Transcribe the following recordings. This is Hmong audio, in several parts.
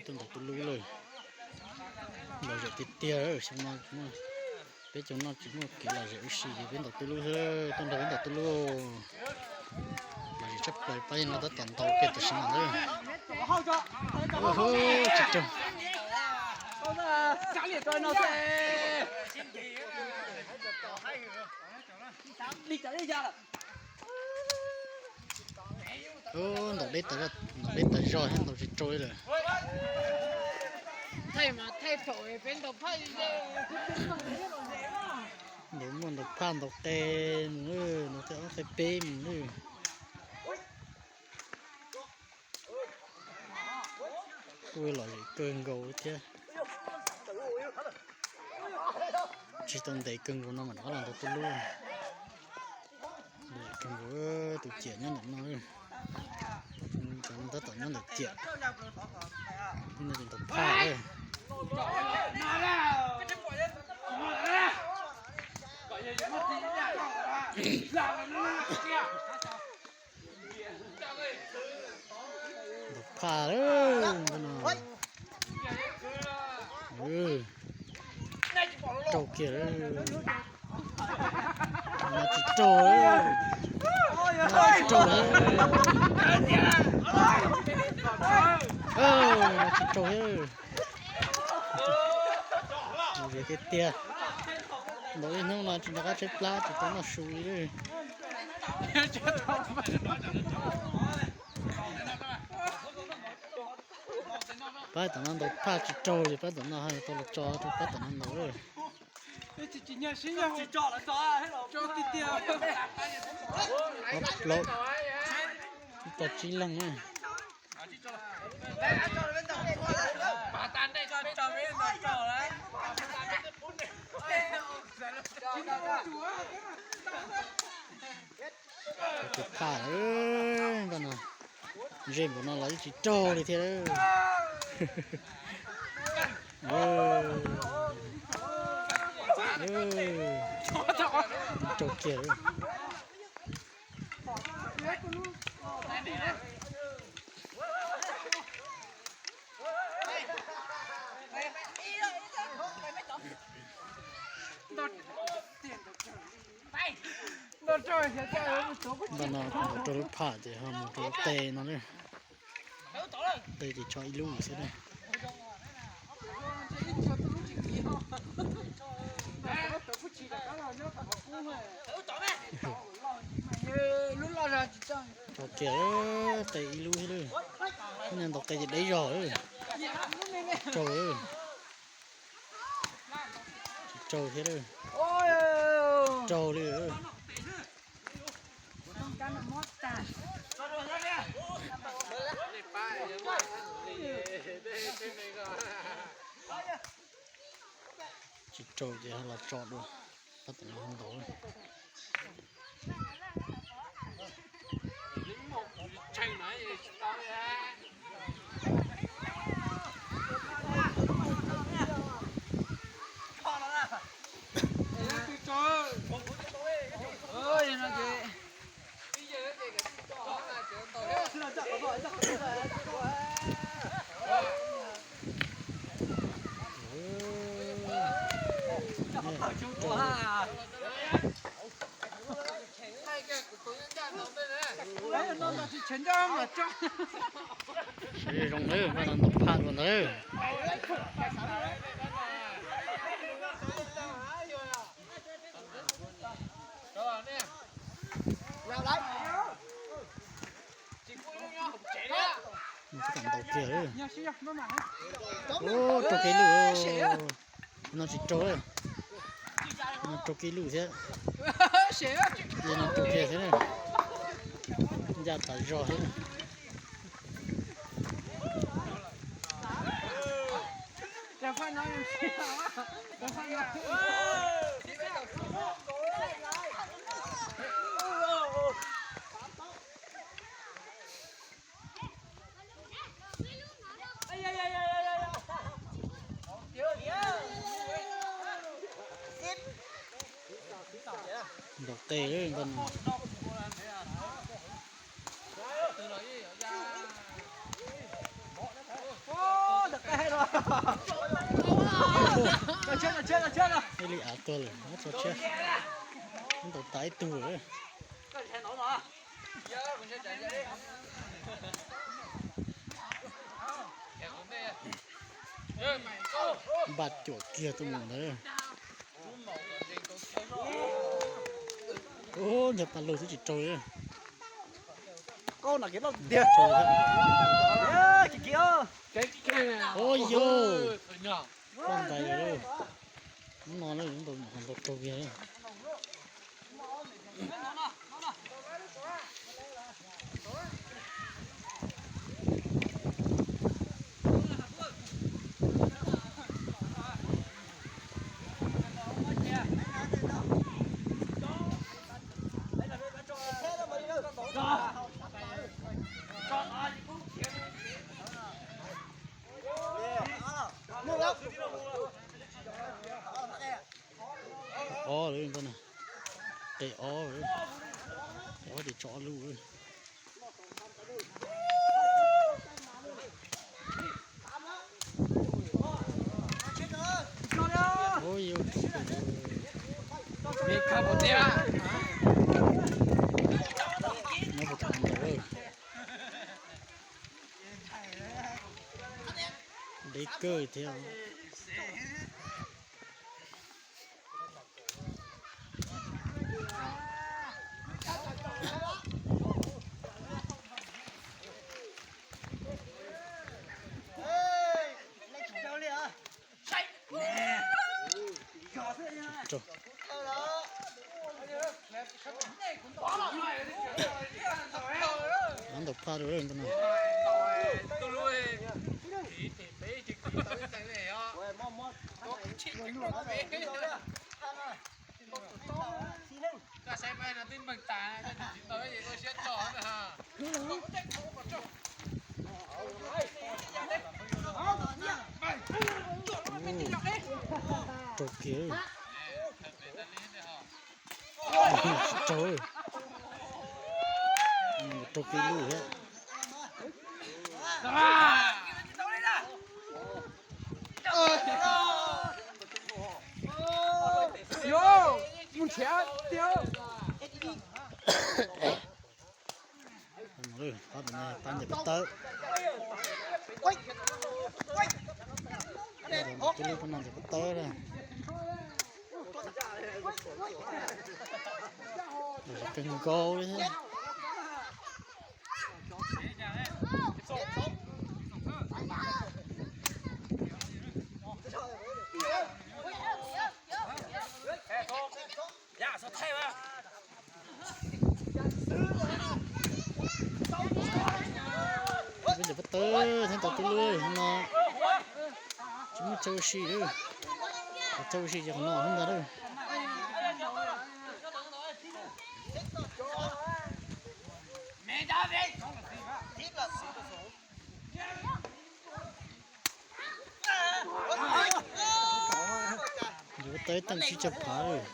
Tuaj ntaus tu lub lawm. Lom zem tiag tiag, xyoo no peb caug no tsis muaj kev lom zem ua si ces peb ntaus tu lub xwb, tuaj nrog peb ntaus tu lub. Lom zem tshaj plaws, pab no tab tom ntaus kiag tam sim no ntawd. Tsis raug. Ntaus deb tas, ntaus deb tas zog thiab ntaus tsis raug li lawm. Ntaus muaj ntaus phaj ntaus qe mus, ntaus qe ob qe peb mus lawm. Kuj lom zem kawg nkaus thiab. Tsis tau ntev kawg nkaus no mam rov qab los ntaus tu lub. Lom zem kawg nkaus, tus ciam nyob ntawm no. Cov no tab tom nyob ntawm ciam. Ib no ces ntaus phaj lawm. Ntaus phaj lawm no. Raug kiag lawm. No tsis raug, no tsis raug lawm. No tsis raug thiab. Mus zem tiag tiag. Ntaus ib hnub no tsis nco qab tshaib plab, tsis tau noj su li. Pab tom no ntaus phaj tsis raug ces pab tom no hais tau los tso rau pab tom no ntaus lawm. Ob plaub, ib co tsib leeg na. Tus phaj, npaj no ze npaum no los yeej tsis raug li thiab. Raug kiag. Npaj no kuv mus rau lub phaj ces ho mus rau lub qe no na. Qe ces tso ib lub xwb na. Tso kiag, qe ib lub xwb lawm. Ntaus qe ces deb zog lawm. Raug lawm. Tsis raug thiab lawm. Raug li. Tsis raug ces los tso dua, pab tom no ntaus. Zoo na, npaj no ntaus phaj dua ntawd. Ntaus kiag. Ua, raug kiag ib lub. No tsis raug. No raug kiag ib lub thiab. No raug kiag thiab na. Ncaj tas zog thiab na. Ntaus qe npaj no. Ib li av tuag lawm, muab tso tshiab. Muab ntaus tas ib tug lawm. Npaj cuam kiag tus mus ntawd. Ub, nrog paj lug xwb tsis raug li. Ub yog, poj ntais lawm. Hnub no lawm, ntaus raug kiag. Ob lawm, qe ob, qe ob ces tso ob lub. Deb kawg thiab. Ntaus phaj rau no. Raug kiag. Tsis raug. Raug kiag lub thiab. Pab ntawm pab ntawm pab tawb. Pab ntawm pab tawb na. Kawg nkaus li thiab. Pab ntawm pab tawb thiab tau tub lub no. Tsis muaj chaw ua si, thaij ua si ces qhov no xwb ntag lawm. Yuav tau ib tag tsib caug phav lawm.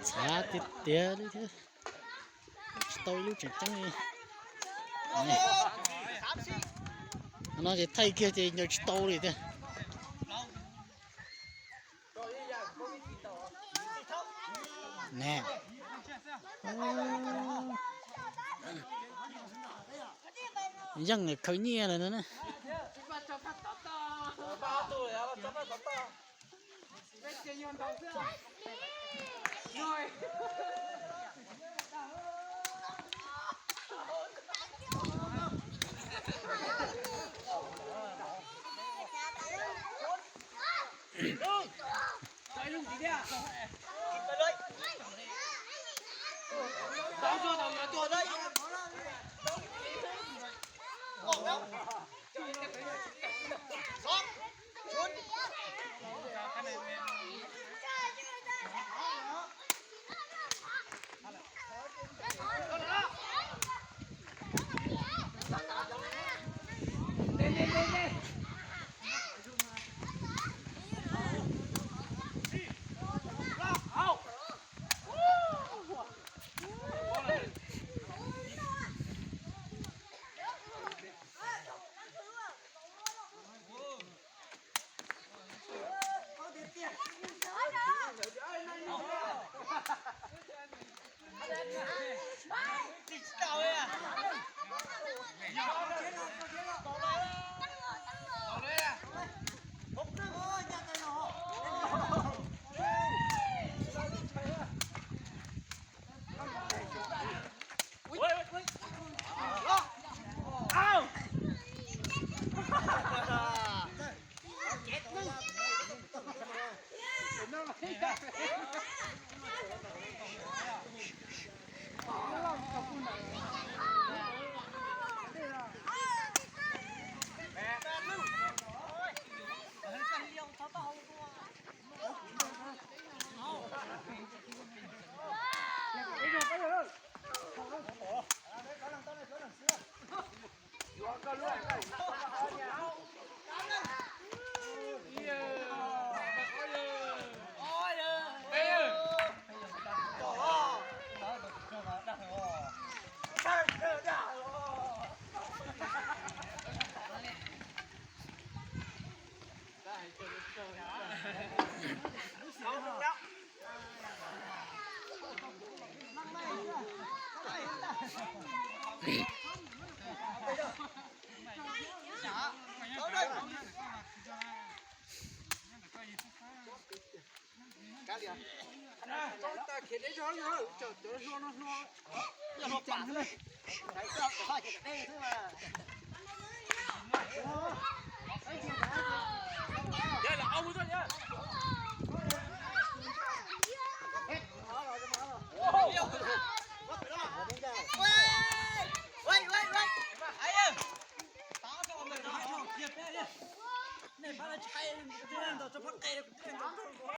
Xav tiag tiag li thiab. Tsis tau ib lub tseem ceeb li. No ces thaij kiag ces ncaws tsis tau li tiag. Ne. Yeej khaws nyiaj lawm no na. Yog los ob hub tuaj yog.